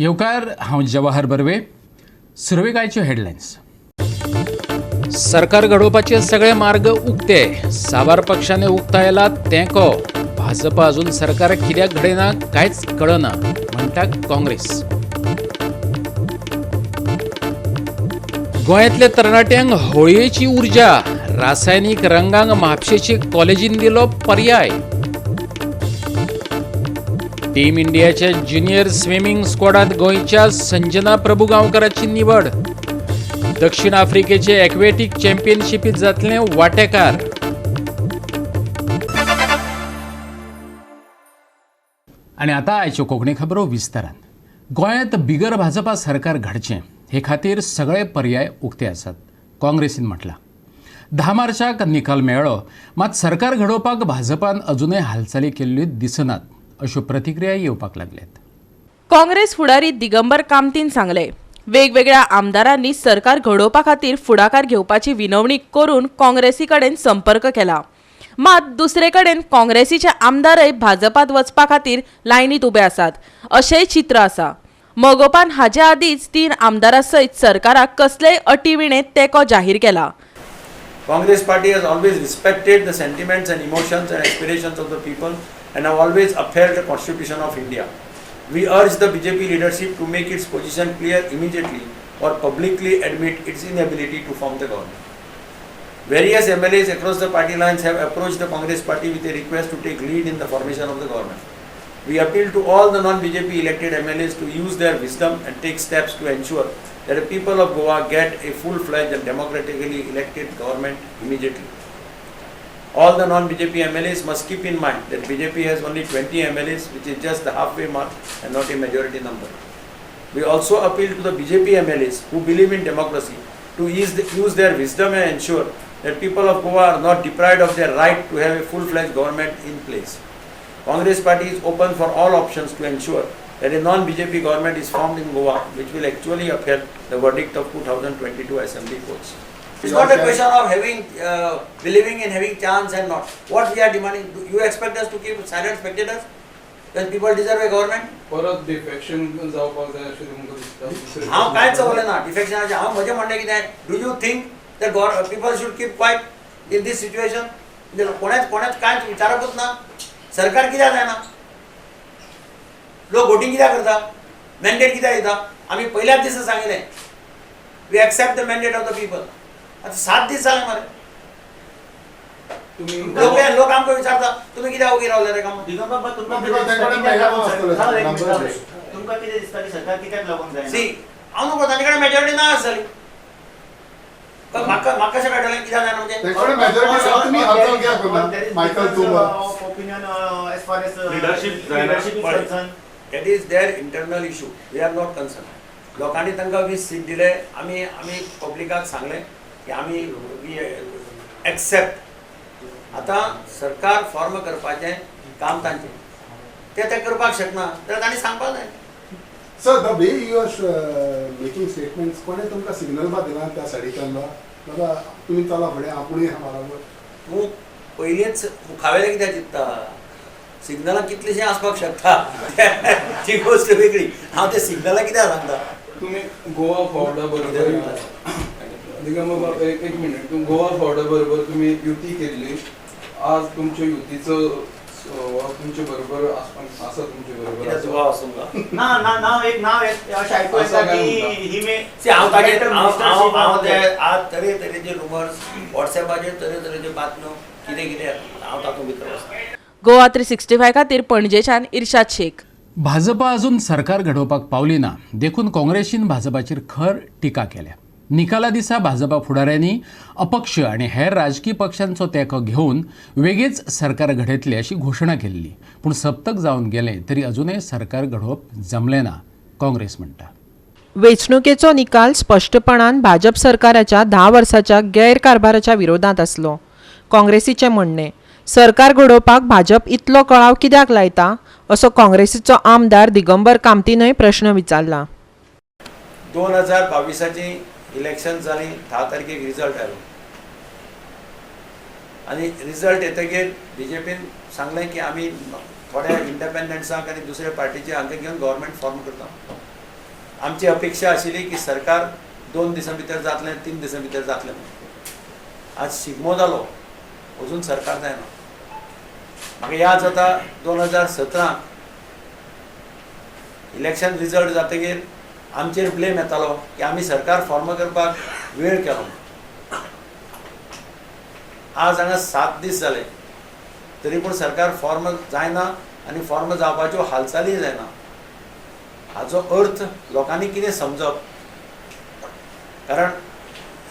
येवकार, हांव जवाहर बर्वे. सुरवेक आयच्यो हेडलायन्स. सरकार घडोवपाचे सगळे मार्ग उक्ते, साबार पक्षांनी उक्तायला तेंको. भाजपा अजून सरकार कित्याक घडयना कांयच कळना म्हणटा काँग्रेस. गोंयांतल्या तरणाट्यांक होळयेची उर्जा, रासायनीक रंगांक म्हापशेचे कॉलेजीन दिलो पर्याय. टीम इंडियाच्या ज्युनियर स्विमिंग स्क्वॉडात गोंयच्या संजना प्रभुगांवकराची निवड. दक्षिण आफ्रिकेचे एक्वेटीक चॅम्पियनशिपीत जातले वांटेकार. आनी आतां आयच्यो कोंकणी खबरो विस्तारान. गोंयांत बिगर भाजपा सरकार घडचें हे खातीर सगळे पर्याय उक्ते आसात, काँग्रेसीन म्हटलां. 10 मार्चाक निकाल मेळ्ळो, मात सरकार घडोवपाक भाजपान अजुनय हालचाली केल्ल्यो दिसनात अश्यो प्रतिक्रिया येवपाक लागल्यात. काँग्रेस फुडारी दिगंबर कामतीन सांगले, वेगवेगळ्या आमदारांनी सरकार घडोवपा खातीर फुडाकार घेवपाची विनवणी करून काँग्रेसी कडेन संपर्क केला. मात दुसरे कडेन काँग्रेसीचे आमदारय भाजपात वचपा खातीर लायनीत उबे आसात अशेंय चित्र आसा. मगोपान हाजे आदींच 3 आमदारां सयत सरकाराक कसलेय अटीविणे तेंको जाहीर केला. Congress party has always respected the sentiments and emotions and aspirations of the people and have always upheld the Constitution of India. We urge the BJP leadership to make its position clear immediately or publicly admit its inability to form the government. Various MLAs across the party lines have approached the Congress party with a request to take lead in the formation of the government. We appeal to all the non-BJP elected MLAs to use their wisdom and take steps to ensure that the people of Goa get a full-fledged and democratically elected government immediately. All the non-BJP MLAs must keep in mind that BJP has only 20 MLAs, which is just the halfway mark and not a majority number. We also appeal to the BJP MLAs who believe in democracy to use their wisdom and ensure that people of Goa are not deprived of their right to have a full-fledged government in place. Congress party is open for all options to ensure that a non-BJP government is formed in Goa, which will actually uphold the verdict of 2022 Assembly polls. It's not a question of having, believing in having chance and not. What we are demanding, do you expect us to keep silent spectators when people deserve a government? परत defection जावपाक जाय अशें तुमकां दिसता? हांव कांयच चवलें ना डिफेक्शनाचें. हांव म्हजें म्हणणें कितें, do you think that people should keep quiet in this situation? कोणेच कोणेच कांयच विचारपूच ना. सरकार कित्याक जायना, लोक वोटींग कित्याक करता, मॅन्डेट कित्याक दिता? आमी पयल्याच दिसा सांगिल्लें, we accept the mandate of the people. आतां 7 दीस जाले मरे. लोक आमकां विचारता तुमी कित्याक ओगी रावले रे काम. तुमकां कितें दिसता की सरकार कित्याक लागून जायना? सी, हांव न्हू तांचे कडेन मेजॉरिटी ना आसतली. म्हाका म्हाका कशें कळटलें कित्याक जायना म्हणजे? That is their internal issue, we are not concern. लोकांनी तांकां 20 सीट दिले, आमी आमी पब्लिकाक सांगलें की आमी we accept. आतां सरकार फॉर्म करपाचें काम तांचें, तें ते करपाक शकना जाल्यार तांणी सांगपाक जाय. Sir, the way you are making statements, कोणें तुमकां सिग्नल बा दिला त्या सायडीच्यान बा बाबा तुमी चला फुडें आपुणूय आहा बराबर? तूं पयलींच मुखावेलें कित्याक चिंत्ता? सिग्नलां कितलींशीं आसपाक शकता, ती गोश्ट वेगळी. हांव ते सिग्नलां कित्याक सांगता? तुमी गोवा फॉवर्डा बरोबर, दिगंबर एक मिनिट, तुमी गोवा फॉवर्डा बरोबर तुमी युती केल्ली, आज तुमच्या युतीचो तुमचे बरोबर आसा, तुमचे बरोबर ना ना नाव एक नाव अशें आयकूं येता की ही मे हांव ताजेर हांव ते आज तरेतरेचे रुमर्स वॉट्सएपाचेर तरेतरेच्यो बातम्यो कितें कितें, हांव तातूंत भितर वचना. गोवा 365 खातीर पणजेच्यान इर्शाद शेख. भाजपा अजून सरकार घडोवपाक पावली ना देखून काँग्रेसीन भाजपाचेर खर टिका केल्या. निकाला दिसा भाजपा फुडाऱ्यांनी अपक्ष आनी हेर राजकी पक्षांचो तेंको घेवन वेगींच सरकार घडयतले अशी घोशणा केल्ली, पूण सप्तक जावन गेलें तरी अजूनय सरकार घडोवप जमलें ना, काँग्रेस म्हणटा. वेंचणुकेचो निकाल स्पश्टपणान भाजप सरकाराच्या 10 वर्साच्या गैरकारभाराच्या विरोधांत आसलो. काँग्रेसीचें म्हणणें, सरकार घडोवपाक भाजप इतलो कळाव कित्याक लायता असो काँग्रेसीचो आमदार दिगंबर कामतीनय प्रश्न विचारला. 2022 इलेक्शन जाली, 10 तारखेक रिजल्ट आयलो आनी रिजल्ट येतकीर बीजेपीन सांगलें की आमी थोड्या इंडिपेंडंट्सांक आनी दुसऱ्या पार्टीचे हांकां घेवन गव्हर्मेंट फॉर्म करता. आमची अपेक्षा आशिल्ली की सरकार 2 दिसां भितर जातलें, 3 दिसां भितर जातलें. आज शिगमो जालो, अजून सरकार जायना. म्हाका याद जाता 2017 इलेक्शन रिजल्ट जातकीर आमचेर ब्लेम येतालो की आमी सरकार फॉर्म करपाक वेळ केलो. आज हांगा 7 दीस जाले तरी पूण सरकार फॉर्म जायना आनी फॉर्म जावपाच्यो हालचाली जायना. हाचो अर्थ लोकांनी कितें समजप? कारण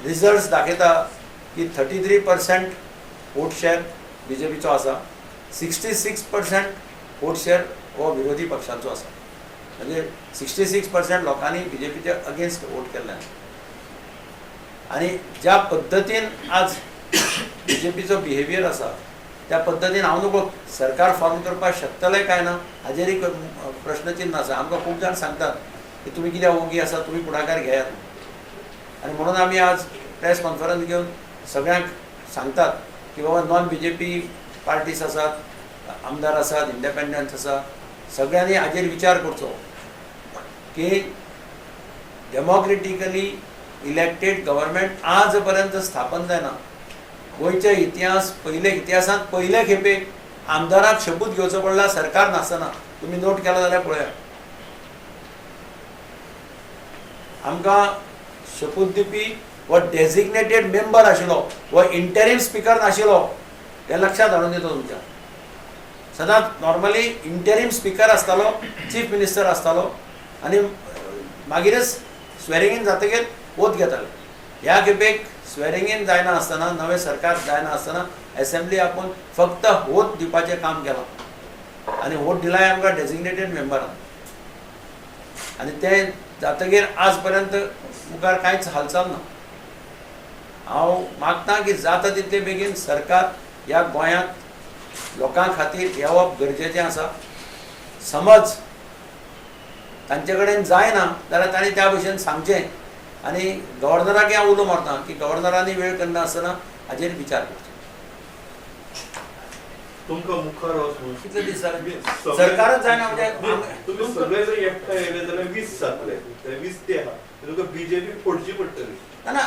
रिजल्ट्स दाखयता की 33% वोट शेअर बीजेपीचो आसा, 66% वोट शेअर हो विरोधी पक्षांचो आसा. म्हणजे 66% लोकांनी बीजेपीच्या अगेन्स्ट वोट केल्ले. आनी ज्या पद्दतीन आज बीजेपीचो बिहेवियर आसा त्या पद्दतीन हांव नको सरकार फॉर्म करपाक शकतलें काय ना हाजेर एक प्रश्नचिन्ह आसा. आमकां खूब जाण सांगतात की तुमी कित्याक ओगी आसा, तुमी फुडाकार घेयात. आनी म्हणून आमी आज प्रेस कॉन्फरन्स घेवन सगळ्यांक सांगतात की बाबा नॉन बीजेपी पार्टीज आसात, आमदार आसात, इंडिपेंडंट आसा, सगळ्यांनी हाजेर विचार करचो की डेमोक्रेटिकली इलेक्टेड गव्हर्मेंट आज पर्यंत स्थापन जायना. गोंयच्या इतिहास पयले इतिहासांत पयले खेपे आमदाराक शपूत घेवचो पडला सरकार नासतना. तुमी नोट केला जाल्यार पळया, आमकां शपूत दिवपी हो डेजिग्नेटेड मेंबर आशिल्लो, हो इंटरीम स्पिकर नाशिल्लो, हें लक्षांत हाडून दिता तुमच्या. सदांच नॉर्मली इंटरीम स्पिकर आसतालो, चीफ मिनिस्टर आसतालो आनी मागीरच स्वेरिंग इन जातकीर ओत घेताले. ह्या खेपेक स्वेरिंग इन जायना आसतना, नवें सरकार जायना आसतना एसेंब्ली आपूण फक्त वोट दिवपाचें काम केलां आनी वोट दिलाय आमकां डेजिग्नेटेड मेंबरान. आनी तें जातकीर आज पर्यंत मुखार कांयच हालचाल ना. हांव मागता की जाता तितले बेगीन सरकार ह्या गोंयांत लोकां खातीर येवप गरजेचें आसा. समज तांचे कडेन जायना जाल्यार तांणी त्या भशेन सांगचें आनी गव्हर्नराक हांव उलो मारता की गव्हर्नरांनी वेळ करना आसतना हाजेर विचार करचो. तुमकां मुखार वचून कितले दीस जाले सरकारच जायना म्हणजे तुमी सगळे जर एकठांय येयले जाल्यार 20 जातले, 20 ते आहा, तुमकां बीजेपी फोडची पडटली. ना,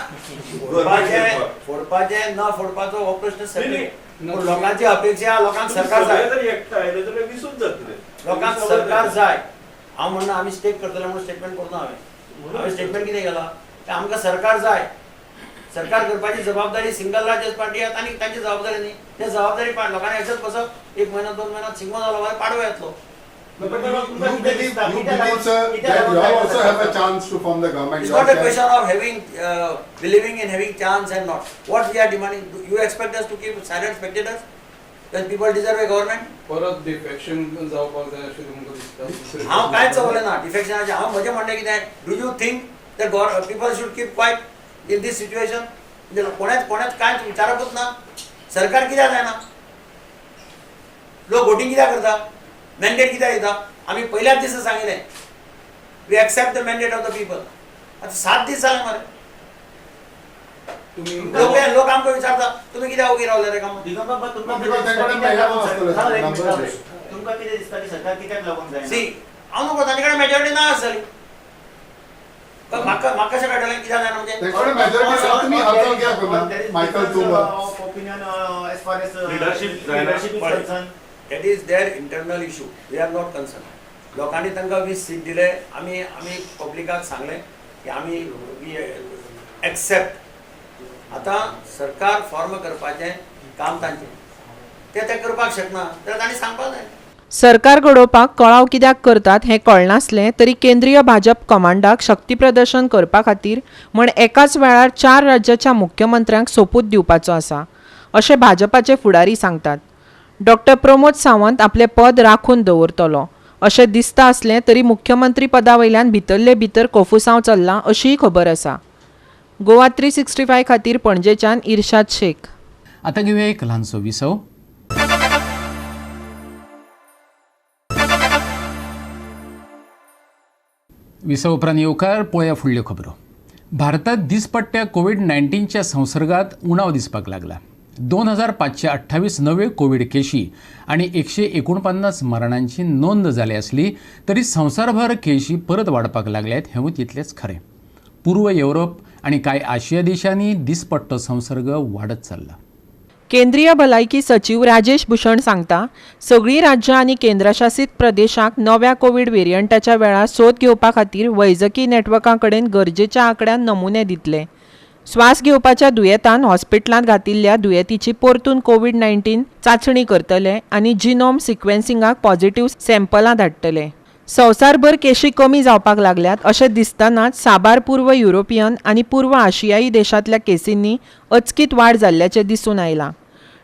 फोडपाचें ना फोडपाचो हो प्रश्न सेपरेट. लोकांची अपेक्षा, लोकांक सरकार जाय. जर एकठांय आयले जाल्यार 20 जातले, लोकांक सरकार जाय. हांव म्हणना आमी स्टेक करतले म्हणून स्टेटमेंट करना. हांवें स्टेटमेंट कितें केलां? आमकां सरकार जाय. सरकार करपाची जबाबदारी सिंगल लार्जस्ट पार्टी आसा आनी तांची जबाबदारी न्ही. ते जबाबदारी लोकांनी एक्सेप्ट बसप. 1 म्हयनो 2 म्हयन्यात शिगमो जालो मागीर पाडवो येतलो. You believe, sir, that you also have a chance to form the government. It's not a question of having, believing in having chance and not. What we are demanding, you expect us to keep silent spectators when people deserve a government? परत defection जावपाक जाय अशें तुमकां दिसता? हांव कांयच चवलें ना डिफेक्शनाचें. हांव म्हजें म्हणणें कितें, do you think that people should keep quiet in this situation? म्हणजे कोणेच कोणेच कांयच विचारपूच ना. सरकार कित्याक जायना? लोक वोटींग कित्याक करता? मॅन्डेट कित्याक दिता? आमी पयल्याच दिसा सांगिल्लें we accept the mandate of the people. आतां 7 दीस जाले मरे. लोक आमकां विचारता तुमी कित्याक ओगी रावले रे? काम तुमकां कितें दिसता की सरकार कित्याक लागून जायना? सी, हांव नको तांचे कडेन मेजॉरिटी ना आसतली. म्हाका कशें कळटलें कित्याक जायना म्हणजे? That is their internal issue. We are not concerned. लोकांनी तांकां 20 सीट दिले. आमी आमी पब्लिकाक सांगलें की आमी we accept. आतां सरकार फॉर्म करपाचें काम तांचें, ते तें करपाक शकना जाल्यार तांणी सांगपाक जाय. सरकार घडोवपाक कळाव कित्याक करतात हें कळनासलें तरी केंद्रीय भाजप कमांडाक शक्ती प्रदर्शन करपा खातीर म्हण एकाच वेळार 4 राज्याच्या मुख्यमंत्र्यांक सोपूत दिवपाचो आसा अशें भाजपाचे फुडारी सांगतात. डॉक्टर प्रमोद सावंत आपलें पद राखून दवरतलो अशें दिसता आसलें तरी मुख्यमंत्री पदा वयल्यान भितरले भितर कोफुसांव चल्लां अशीय खबर आसा. गोवा 365 खातीर पणजेच्यान इर्शाद शेख. आतां घेवया एक ल्हानसो विसव. विसव उपरांत येवकार. पळया फुडल्यो खबरो. भारतात दिसपट्ट्या कोविड-19च्या संसर्गात उणाव दिसपाक लागला. 2528 नव्यो कोवीड केशी आनी 149 मरणांची नोंद जाली आसली तरी संवसारभर केशी परत वाडपाक लागल्यात हेंवूय तितलेंच खरें. पूर्व येवरोप आनी कांय आशिया देशांनी दिसपट्टो संसर्ग वाडत चल्ला. केंद्रीय भलायकी सचीव राजेश भूषण सांगता, सगळीं राज्यां आनी केंद्रशासीत प्रदेशांक नव्या कोवीड वेरियंटाच्या वेळार सोद घेवपा खातीर वैजकी नेटवर्का कडेन गरजेच्या आंकड्यान नमुने दितले. श्वास घेवपाच्या दुयेंतान हॉस्पिटलांत घातिल्ल्या दुयेंतीची परतून कोवीड-19 चांचणी करतले आनी जिनोम सिक्वेन्सिंगाक पॉझिटिव्ह सॅम्पलां धाडटले. संवसारभर केशी कमी जावपाक लागल्यात अशें दिसतनाच साबार पूर्व युरोपियन आनी पूर्व आशियाई देशांतल्या केसींनी अचकीत वाड जाल्ल्याचें दिसून आयलां.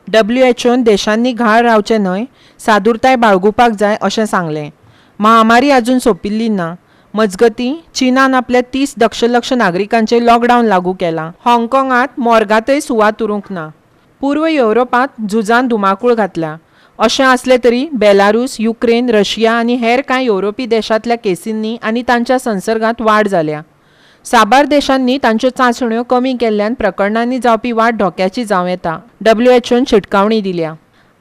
डब्ल्यूएचओन देशांनी घाळ रावचें न्हय, सादुरताय बाळगुपाक जाय अशें सांगलें. महामारी अजून सोंपिल्ली ना. मजगतीं, चीनान आपल्या 30 दशलक्ष नागरिकांचेर लॉकडावन लागू केलां. हाँगकाँगांत मोर्गांतय सुवात उरूंक ना. पूर्व युरोपांत झुजान धुमाकूळ घातला. अशें आसलें तरी बेलारूस, युक्रेन, रशिया आनी हेर कांय युरोपी देशांतल्या केसींनी आनी तांच्या संसर्गांत वाड जाल्या. साबार देशांनी तांच्यो चांचण्यो कमी केल्ल्यान प्रकरणांनी जावपी वाड धोक्याची जावं येता, डब्ल्यूएचओन शिटकावणी दिल्या.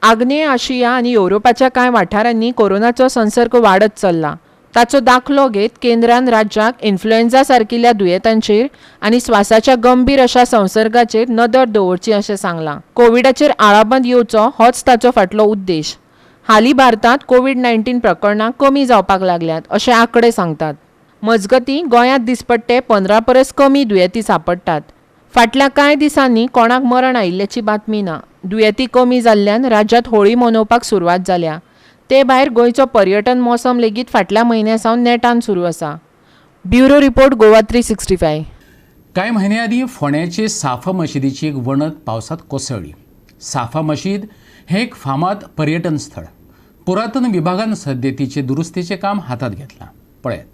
आग्नेय आशिया आनी युरोपाच्या कांय वाठारांनी कोरोनाचो संसर्ग वाडत चल्ला. ताचो दाखलो घेत केंद्रान राज्याक इन्फ्लुएन्झा सारकिल्ल्या दुयेंतांचेर आनी श्वासाच्या गंभीर अशा संसर्गाचेर नदर दवरची अशें सांगलां. कोविडाचेर आळाबंद येवचो होच ताचो फाटलो उद्देश. हालीं भारतांत कोवीड-19 प्रकरणां कमी जावपाक लागल्यात अशे आंकडे सांगतात. मजगतीं, गोंयांत दिसपट्टे 15 परस कमी दुयेंती सांपडटात. फाटल्या कांय दिसांनी कोणाक मरण आयिल्ल्याची बातमी ना. दुयेंती कमी जाल्ल्यान राज्यांत होळी मनोवपाक सुरवात जाल्या. ते भायर गोंयचो पर्यटन मोसम लेगीत फाटल्या म्हयन्या सावन नेटान सुरू आसा. Bureau report, Goa 365. कांय म्हयन्या आदीं फोंड्याचे साफा मशिदीची एक वणत पावसांत कोसळ्ळी. साफा मशीद हें एक फामाद पर्यटन स्थळ. पुरातन विभागान सद्या तिचे दुरुस्तीचें काम हातांत घेतलां. पळयात.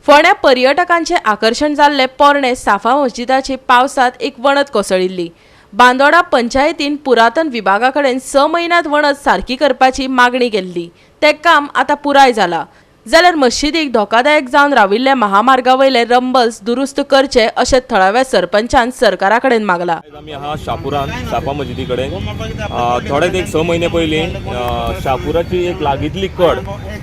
फोंड्या पर्यटकांचें आकर्शण जाल्ले पोरणे साफा मस्जिदाची पावसांत एक वणत कोसळिल्ली. बांदोडा पंचायतीन पुरातन विभागा कडेन 6 म्हयन्यांत वणत सारकी करपाची मागणी केल्ली. तें काम आतां पुराय जालां. जाल्यार मशिदीक धोकादायक जावन राविल्ले महामार्गा वयले रंबल्स दुरुस्त करचे अशें थळाव्या सरपंचान सरकारा कडेन मागलां. आमी आहा शापुरान साफा मशिदी कडेन. थोडेच एक 6 म्हयने पयलीं शापुराची एक लागितली कड,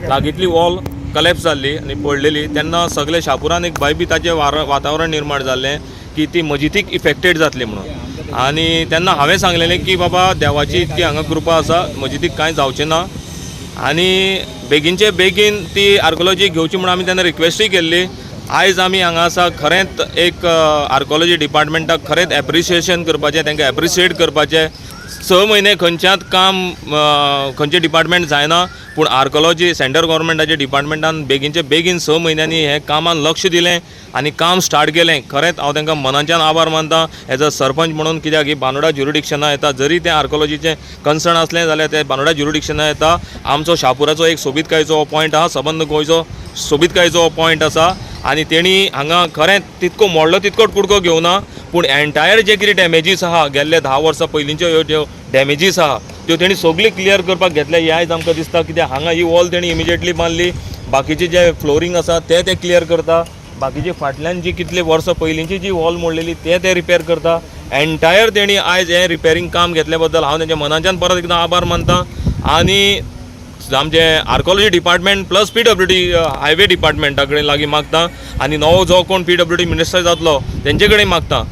लागितली वॉल कलॅप्स जाल्ली आनी पडलेली. तेन्ना सगळे शापुरान एक भंयभीताचें वातावरण निर्माण जाल्लें की ती मजिदीक इफेक्टेड जातली म्हणून. आनी तेन्ना हांवें सांगलेलें की बाबा देवाची इतकी हांगा कृपा आसा, मजिदीक कांय जावचें ना आनी बेगीनचे बेगीन ती आर्कोलॉजी घेवची म्हणून आमी तेन्ना रिक्वेस्टूय केल्ली. आयज आमी हांगा आसा, खरेंच एक आर्कोलॉजी डिपार्टमेंटाक खरेंच एप्रिशिएशन करपाचें, तांकां एप्रिशिएट करपाचें. 6 म्हयने खंयच्याच काम खंयचें डिपार्टमेंट जायना, पूण आर्कोलॉजी सेंट्रल गव्हर्मेंटाच्या डिपार्टमेंटान बेगीनचे बेगीन 6 म्हयन्यांनी हें कामान लक्ष दिलें आनी काम स्टार्ट केलें. खरेंच हांव तांकां मनाच्यान आभार मानता एज अ सरपंच म्हणून, कित्याक ही बांदोडा ज्युरिडिक्शना येता. जरी तें आर्कोलॉजीचें कन्सर्न आसलें जाल्यार तें बांदोडा ज्युरिडिक्शना येता. आमचो शापुराचो एक सोबीतकायेचो पॉयंट आहा, सबंद गोंयचो सोबीतकायेचो पॉयंट आसा आनी तेणी हांगा खरेंच तितको मोडलो तितको कुडको घेवना, पूण एंटायर जे कितें डॅमेजीस आहा गेल्ले 10 वर्सां पयलींच्यो ह्यो ज्यो डॅमेजीस आहा त्यो तेणी सगळी क्लियर करपाक घेतल्या. हें आयज आमकां दिसता, कित्याक हांगा ही वॉल तेणी इमिजिएटली बांदली, बाकीचे जे फ्लोरींग आसा ते ते क्लियर करता, बाकीचे फाटल्यान जी कितले वर्सां पयलींची जी वॉल मोडलेली ते ते रिपेर करता. एंटायर तेणी आयज हें रिपेरींग काम घेतल्या बद्दल हांव तेंच्या मनाच्यान परत एकदां आभार मानता. आनी आमचे archaeology department plus PWD highway डिपार्टमेंटा कडेन लागीं मागता आनी नवो जो कोण PWD minister जातलो तेंचे कडेन मागता,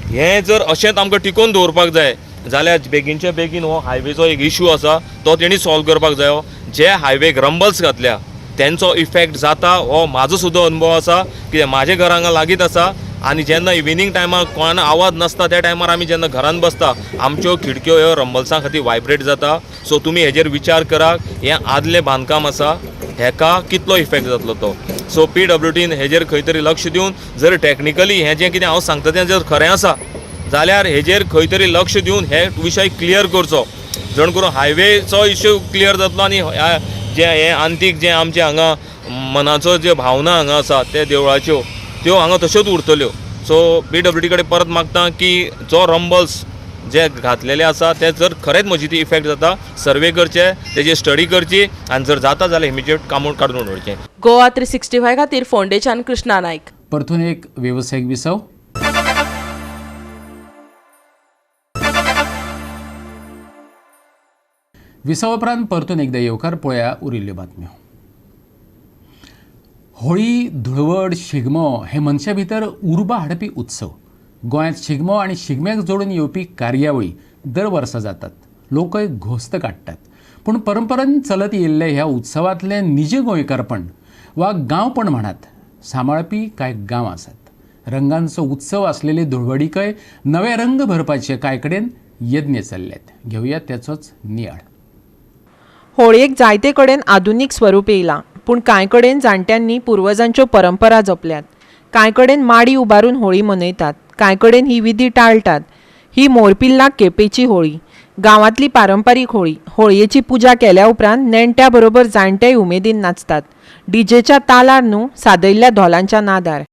हें जर अशेंच आमकां टिकोवन दवरपाक जाय जाल्यार बेगीनचे बेगीन हो हायवेचो एक इशू आसा तो तेणी सॉल्व करपाक जायो. जे हायवेक रंबल्स घातल्या तेंचो इफेक्ट जाता हो म्हाजो सुद्दां अनुभव आसा, कित्याक म्हाजें घर हांगा लागींच आसा आनी जेन्ना इव्हिनींग टायमार कोण आवाज नासता त्या टायमार आमी जेन्ना घरान बसता आमच्यो खिडक्यो ह्यो रंबल्सां खातीर वायब्रेट जाता. सो तुमी हेजेर विचार करा, हें आदलें बांदकाम आसा हेका कितलो इफेक्ट जातलो तो. सो PWDन हेजेर खंय तरी लक्ष दिवन जर टॅक्निकली हें जें कितें हांव सांगता तें जर खरें आसा जाल्यार हेजेर खंय तरी लक्ष दिवन हे विशय क्लियर करचो, जण करून हायवेचो इश्यू क्लियर जातलो आनी जे हें आंतीक जें आमचें हांगा मनाचो ज्यो भावना हांगा आसा ते देवळाच्यो त्यो हांगा तश्योच उरतल्यो. सो PWD कडेन परत मागता की जो रंबल्स जे घातलेले आसा ते जर खरेंच म्हजी इफेक्ट जाता सर्वे करचे, तेजी स्टडी करची आनी जर जाता जाल्यार इमिजिएट काम काडून उडोवचें. गोवा 365 खातीर फोंडेच्यान कृष्णा नायक. परतून एक वेवसायीक विसव. विसा उपरांत परतून एकदा येवकार. पळया उरिल्ल्यो बातम्यो. होळी, धुळवड, शिगमो हे मनशा भितर उर्बा हाडपी उत्सव. गोंयांत शिगमो आनी शिगम्याक जोडून येवपी कार्यावळी दर वर्सा जातात. लोकय घोस्त काडटात. पूण परंपरेन चलत येयल्ले ह्या उत्सवांतलें निज गोंयकारपण वा गांवपण म्हणात सांबाळपी कांय गांव आसात. रंगांचो उत्सव आसलेले धुळवडीकय नवे रंग भरपाचे कांय कडेन यत्न चल्ल्यात. घेवया त्याचोच नियाळ. होळयेक जायते कडेन आधुनीक स्वरूप येयलां, पूण कांय कडेन जाणट्यांनी पुर्वजांच्यो परंपरा जपल्यात. कांय कडेन माडी उबारून होळी मनयतात, कांय कडेन ही विधी टाळटात. ही मोरपिल्ला केपेची होळी, गांवांतली पारंपारीक होळी. होळयेची पुजा केल्या उपरांत नेणट्या बरोबर जाणटेय उमेदीन नाचतात, डीजेच्या तालार न्हू, सादयल्ल्या धोलांच्या नादार.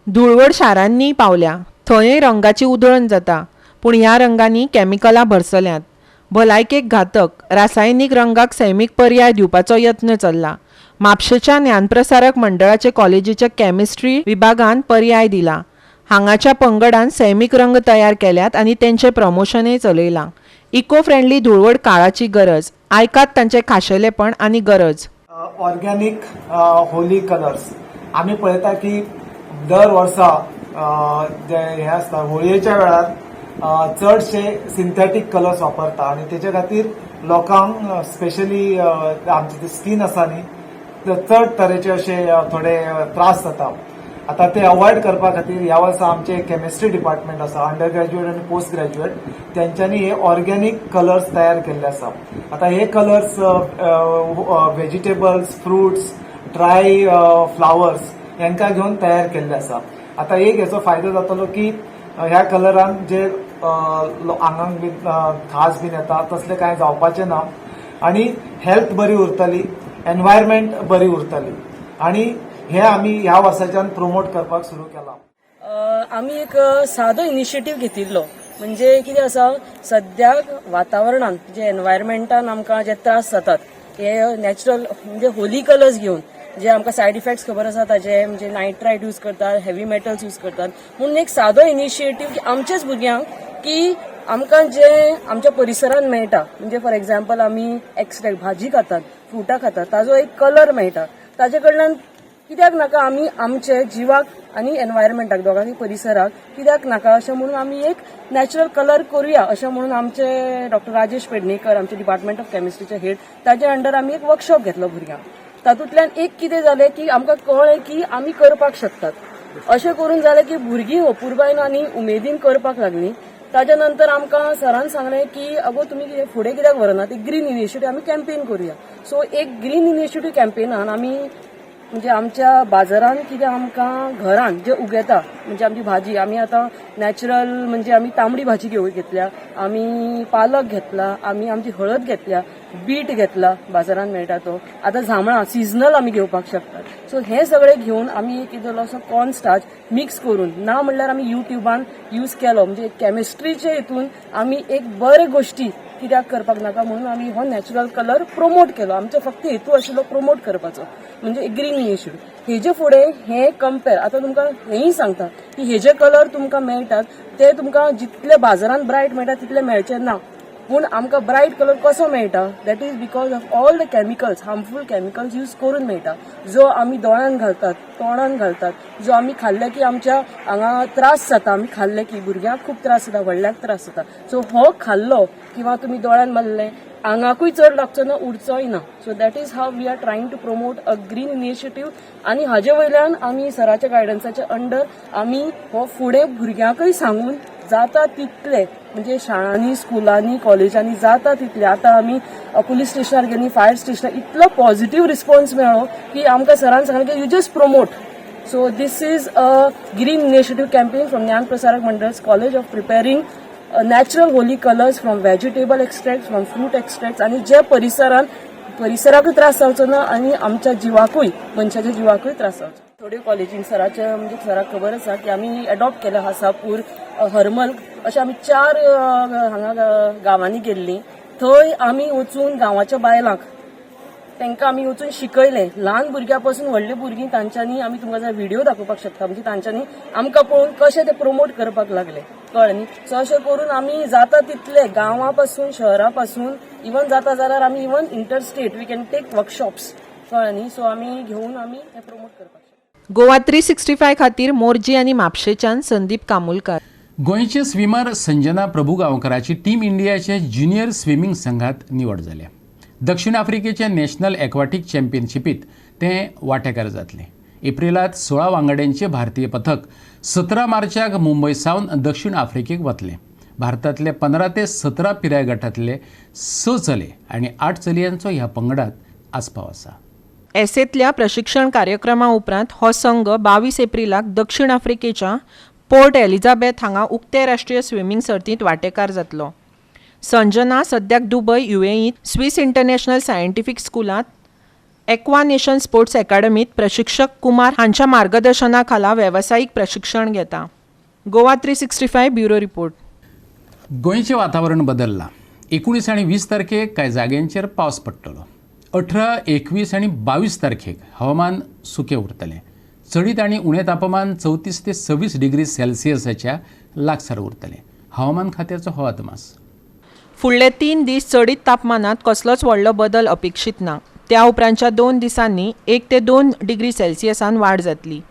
धुळवड शारांनी पावल्या, थंय रंगाची उधळण जाता, पूण ह्या रंगांनी कॅमिकलां भरसल्यांत. भलायकेक घातक रासायनीक रंगाक सैमीक पर्याय दिवपाचो यत्न चल्ला. म्हापशेच्या ज्ञानप्रसारक मंडळाचे कॉलेजीच्या केमिस्ट्री विभागान पर्याय दिला. हांगाच्या पंगडान सैमीक रंग तयार केल्यात आनी तेंचें प्रमोशनय चलयलां. इको फ्रेंडली धुळवड काळाची गरज. आयकात तांचें खाशेलेपण आनी गरज. ऑर्गेनीक होली कलर्स आमी पळयता की दर वर्सा जे हे आसता होळयेच्या वेळार चडशे सिंथेटीक कलर्स वापरता आनी तेच्या खातीर लोकांक स्पेशली आमची जी स्कीन आसा न्ही चड तरेचे अशे थोडे त्रास जाता. आतां ते अवॉयड करपा खातीर ह्या वर्सा आमचे केमिस्ट्री डिपार्टमेंट आसा, अंडर ग्रॅज्युएट आनी पोस्ट ग्रॅज्युएट, तेंच्यांनी हे ऑर्गेनीक कलर्स तयार केल्ले आसा. आतां हे colours vegetables, fruits, dry flowers हेंकां घेवन तयार केल्ले आसा. आतां एक हेचो फायदो जातलो की ह्या कलरान जे आंगांक बीन खाज बीन येता तसलें कांय जावपाचें ना आनी हेल्थ बरी उरतली, एनवायरमेंट बरी उरतली आनी हे आमी ह्या वर्साच्यान प्रोमोट करपाक सुरू केलां. आमी एक सादो इनिशिएटीव घेतिल्लो, म्हणजे कितें आसा, सद्याक वातावरणान जे एनवायरमेंटान आमकां जे त्रास जातात हे नॅचरल म्हणजे होली कलर्स घेवन जे आमकां सायड इफेक्ट्स खबर आसा ताजे, म्हणजे नायट्रायट यूज करतात, हेवी मेटल्स यूज करतात, म्हणून एक सादो इनिशिएटीव की आमचेच भुरग्यांक की आमकां जे आमच्या परिसरान मेळटा, म्हणजे फॉर एग्जाम्पल आमी एक्स्ट्रेक्ट भाजी खातात, फ्रुटां खातात, ताजो एक कलर मेळटा, ताजे कडल्यान कित्याक नाका आमी आमचे जिवाक आनी एनवायरमेंटाक दोगांनी परिसराक कित्याक नाका अशें म्हणून आमी एक नॅचरल कलर करुया अशें म्हणून आमचे डॉक्टर राजेश पेडणेकर आमचे डिपार्टमेंट ऑफ केमिस्ट्रीचे हेड ताजे अंडर आमी एक वर्कशॉप घेतलो भुरग्यांक. तातूंतल्यान एक कितें जालें की आमकां कळ्ळें की आमी करपाक शकतात. अशें करून जालें की भुरगीं अपुरबायन आनी उमेदीन करपाक लागलीं. ताज्या नंतर आमकां सरान सांगलें की अगो तुमी कितें फुडें कित्याक व्हरनात, एक ग्रीन इनिशिएटीव आमी कॅम्पेन करुया. सो एक ग्रीन इनिशिएटीव कॅम्पेनान आमी म्हणजे आमच्या बाजारान कितें आमकां घरान जे उगयता म्हणजे आमची भाजी आमी आतां नॅचरल म्हणजे आमी तांबडी भाजी घेतल्या, आमी पालक घेतला, आमी आमची हळद घेतल्या, बीट घेतला बाजारान मेळटा तो, आतां जांबळां सिजनल आमी घेवपाक शकतात. सो हें सगळें घेवन आमी एक कितें असो कॉर्न स्टार्च मिक्स करून ना म्हणल्यार आमी युट्यूबान यूज केलो, म्हणजे केमिस्ट्रीचे हितून आमी एक बरे गोश्टी कित्याक करपाक नाका म्हणून आमी हो नॅचरल कलर प्रोमोट केलो. आमचो फक्त हेतू आशिल्लो प्रोमोट करपाचो म्हणजे ग्रीन इनिशिएटीव. हेजे फुडें हे कंपेर आतां तुमकां हेंय सांगता की हेजे कलर तुमकां मेळटात ते तुमकां जितले बाजारान ब्रायट मेळटा तितले मेळचे ना. पूण आमकां ब्रायट कलर कसो मेळटा, that is because of all the chemicals, harmful chemicals use करून मेळटा, जो आमी दोळ्यान घालतात, तोंडान घालतात, जो आमी खाल्ले की आमच्या हांगा त्रास जाता, आमी खाल्ले की भुरग्यांक खूब त्रास जाता, व्हडल्यांक त्रास जाता. सो हो खाल्लो किंवा तुमी दोळ्यान मारले आंगाकूय चड लागचो ना, उरचोय ना. So that is how we are trying to promote a green initiative. आनी हाजे वयल्यान आमी सराच्या गायडन्साच्या अंडर आमी हो फुडें भुरग्यांकूय सांगून जाता तितले, म्हणजे शाळांनी, स्कुलांनी, कॉलेजांनी जाता तितले. आतां आमी पुलीस स्टेशनार गेली, फायर स्टेशनार, इतलो पॉझिटिव्ह रिस्पॉन्स मेळ्ळो की आमकां सरान सांगलें की you just promote. So this is a green initiative campaign from Gyan Prasarak Mandal's college of preparing natural Holi colours from vegetable extract, from fruit extract, आनी जे परिसराकूय त्रास जावचो ना आनी आमच्या जिवाकूय, मनशाच्या जिवाकूय त्रास जावचो. थोड्यो कॉलेजीन सराचे, म्हणजे सराक खबर आसा की आमी एडॉप्ट केला हासापूर, हरमल, अशे आमी 4 हांगा गांवांनी गेल्लीं. थंय आमी वचून गांवाच्या बायलांक तांकां आमी वचून शिकयलें. ल्हान भुरग्यां पासून व्हडली भुरगीं, तांच्यांनी आमी तुमकां जर व्हिडिओ दाखोवपाक शकता, म्हणजे तांच्यांनी आमकां पळोवन कशें ते प्रमोट करपाक लागले, कळ्ळें न्ही. सो अशें करून आमी जाता तितले गांवां पासून, शहरा पासून, इवन जाता जाल्यार आमी even interstate we can take workshops, कळ्ळें न्ही. सो आमी घेवन आमी हें प्रमोट करपाक शकता. गोवा 365 खातीर मोरजी आनी म्हापशेच्यान संदीप कामुलकार. गोंयचे स्विमर संजना प्रभुगांवकराची टीम इंडियाच्या ज्युनियर स्विमींग संघात निवड जाल्या. दक्षिण आफ्रिकेच्या नॅशनल एक्वाटीक चॅम्पियनशिपीत ते वांटेकार जातले. एप्रिलांत 16 वांगड्यांचे भारतीय पथक 17 मार्चाक मुंबय सावन दक्षिण आफ्रिकेक वतलें. भारतांतले 15 ते 17 पिराय गटांतले 6 चले आनी 8 चलयांचो ह्या पंगडात आस्पाव आसा. एसेंतल्या प्रशिक्षण कार्यक्रमा उपरांत हो संघ 22 एप्रिलाक दक्षिण आफ्रिकेच्या पोर्ट एलिझाबेथ हांगा उक्ते राष्ट्रीय स्विमींग सर्तींत वांटेकार जातलो. संजना सद्याक दुबय, युएईत स्विस इंटरनॅशनल सायंटिफीक स्कुलांत एक्वा नेशन स्पोर्ट्स एकाडमीत प्रशिक्षक कुमार हांच्या मार्गदर्शना खाला वेवसायीक प्रशिक्षण घेता. Goa 365 bureau report. गोंयचें वातावरण बदल्लां. 19 आनी 20 तारखेक कांय जाग्यांचेर पावस पडटलो. 18, 21 आनी 22 तारखेक हवामान सुकें उरतलें. चडीत आनी उणें तापमान 34 ते 26 डिग्री सेल्सियसाच्या लागसार उरतलें. हवामान खात्याचो हो अदमास. फुडले 3 दीस चडीत तापमानात कसलोच व्हडलो बदल अपेक्षीत ना. त्या उपरांतच्या 2 दिसांनी 1 ते 2 डिग्री सेल्सियसान वाड जातली.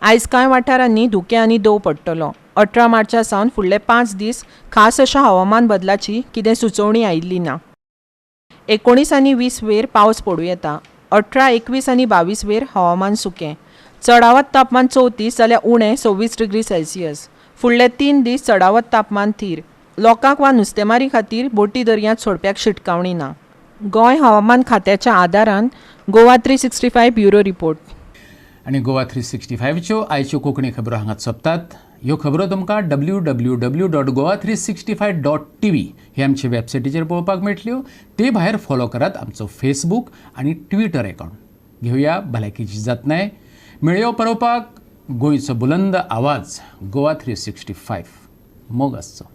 आयज कांय वाठारांनी धुकें आनी दंव पडटलो. 18 मार्चा सावन फुडले 5 दीस खास अशा हवामान बदलाची कितें सुचोवणी आयिल्ली ना. 19 आनी 20 वेर पावस पडूं येता. 18, 21 आनी 22 वेर हवामान सुकें. चडावत तापमान 34 जाल्यार उणें 26 डिग्री सेल्सियस. फुडले 3 दीस चडावत तापमान थीर. लोकांक वा नुस्तेमारी खातीर बोटी दर्यांत सोडप्याक शिटकावणी ना. गोंय हवामान खात्याच्या आदारान गोवा 365 ब्युरो रिपोर्ट. आनी गोवा 365च्यो आयच्यो कोंकणी खबरो हांगात सोंपतात. ह्यो खबरो तुमकां www.goa365.tv हे आमचे वेबसायटीचेर पळोवपाक मेळटल्यो. ते भायर फॉलो करात आमचो फेसबूक आनी ट्विटर अकावंट. घेवया भलायकेची जतनाय. मेळयो पळोवपाक गोंयचो बुलंद आवाज गोवा 365. मोग आसचो.